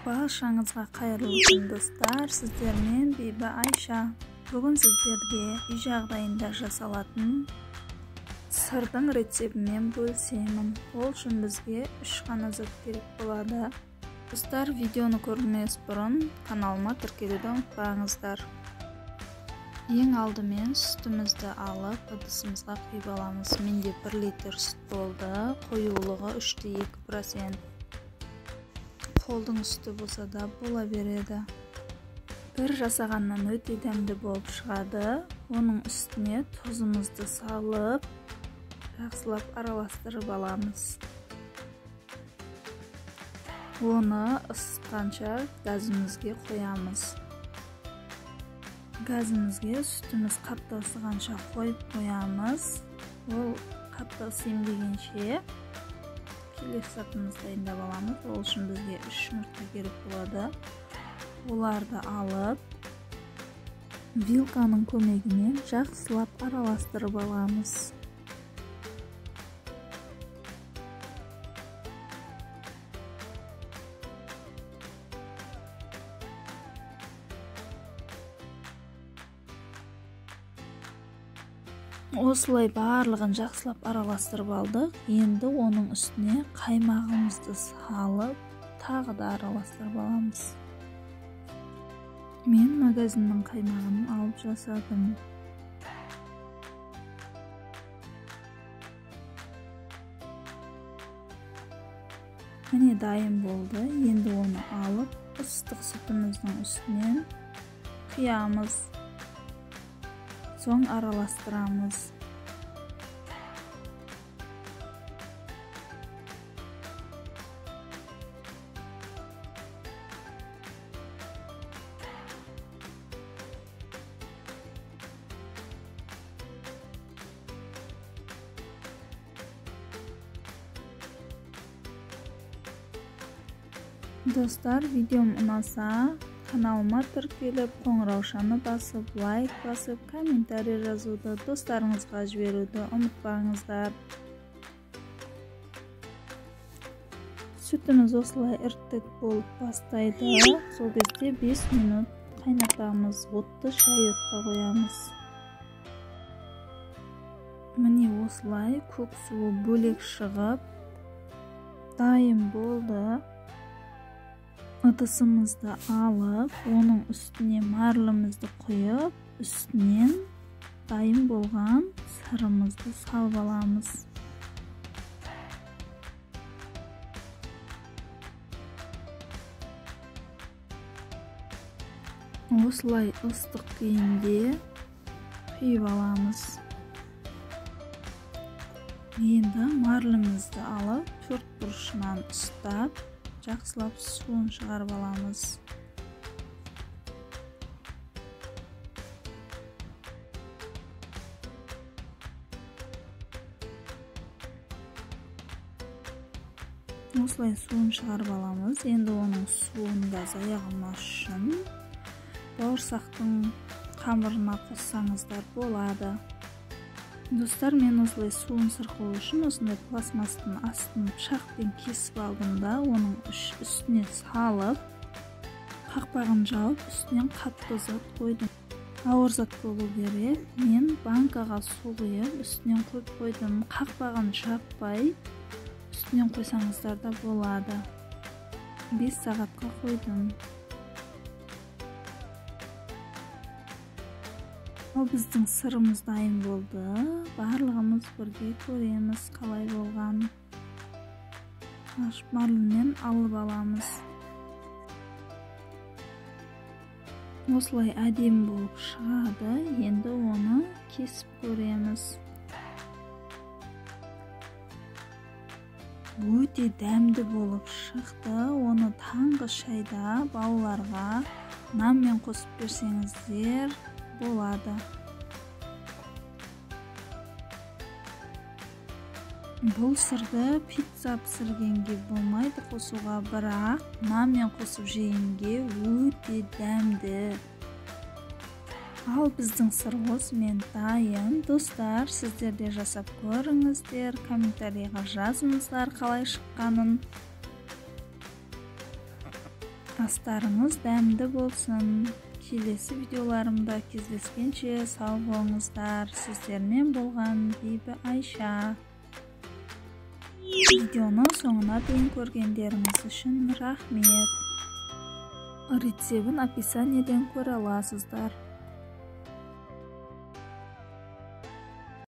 Баршаңызға қайырлы күн, достар! Сіздермен Бибі Айша. Бүгін сіздерге үй жағдайында жасалатын сырдың рецептімен бөлісемін. Ол үшін бізге 3 ғана зат керек болады. Достар, видеоны көрмес бұрын каналыма тіркелуді ұмытпаңыздар. Ең алдымен сүтімізді алып ыдысымызға құйып аламыз. Менде 1 литр сүт болды. Қоюлығы 3,2%. Қолдың үсті болса да бола береді. Бір жасағаннан өте дәмді болып шығады. Оның үстіне тұзымызды салып, жақсылап араластырып аламыз. Оны ысытқанша газымызге қоямыз. Газымызге сүтіміз қатты ысығанша қойып қоямыз. Ол қатты ысыйм дегенше келесі затымызды дайындап аламыз. Ол үшін бізге 3 жұмыртқа керек болады. Оларды алып, вилканың көмегімен жақсылап араластырып аламыз. Осылай барлығын жақсылап араластырып алдық. Енді оның үстіне қаймағымызды салып, тағы да араластырып аламыз. Мен магазиннің қаймағын алып жасадым. Міне дайын болды. Енді оны алып, ыстық сүтіміздің үстінен құямыз. Соң араластырамыз. Достар, видеом ұнаса, каналыма тіркеліп, қоңыраушаны басып, лайк басып, комментарий жазуды, достарыңызға жіберуді ұмытпаңыздар. Сүтіміз осылай ірттік болып бастайды. Сол кезде 5 минут қайнатамыз, отты шай отқа қоямыз. Міне осылай көк суы бөлек шығып, дайын болды. Ыдысымызды алып, оның үстіне марлымызды құйып, үстінен дайын болған сырымызды салып аламыз. Осылай ыстық күйінде құйып аламыз. Енді марлымызды алып, төрт бұрышынан ұстап, жақсылап суын шығарып аламыз. Осылай суын шығарып аламыз. Енді оның суын да зая қылмас үшін бауырсақтың қамырына қоссаңыздар болады. Достар, мен осылай суын сырқылу үшін осындай пластмастың астын пышақпен кесіп алдым да, оның үстіне салып, қақпағын жауып, үстінен қатты зат қойдым. Ауыр зат болу керек. Мен банкаға су құйып, үстінен қойып қойдым. Қақпағын жаппай, үстінен қойсаңыздар да болады. 5 сағатқа қойдым. Ал біздің сырымыз дайын болды. Барлығымыз бірге көреміз қалай болған. Ашып марлымен алып аламыз. Осылай әдемі болып шығады. Енді оны кесіп көреміз. Өте дәмді болып шықты. Оны таңғы шайда балаларға нанмен қосып берсеңіздер болады. Бұл сырды пицца пісіргенге болмайды қосуға, бірақ нанмен қосып жегенге өте дәмді. Ал біздің сыр осымен дайын. Достар, сіздер де жасап көріңіздер, комментарийға жазыңыздар қалай шыққанын. Астарыңыз дәмді болсын. Келесі видеоларымда кездескенше сау болыңыздар. Сіздермен болған Бибі Айша. Видеоны соңына дейін көргендеріңіз үшін рахмет. Рецебін описаниеден көре аласыздар.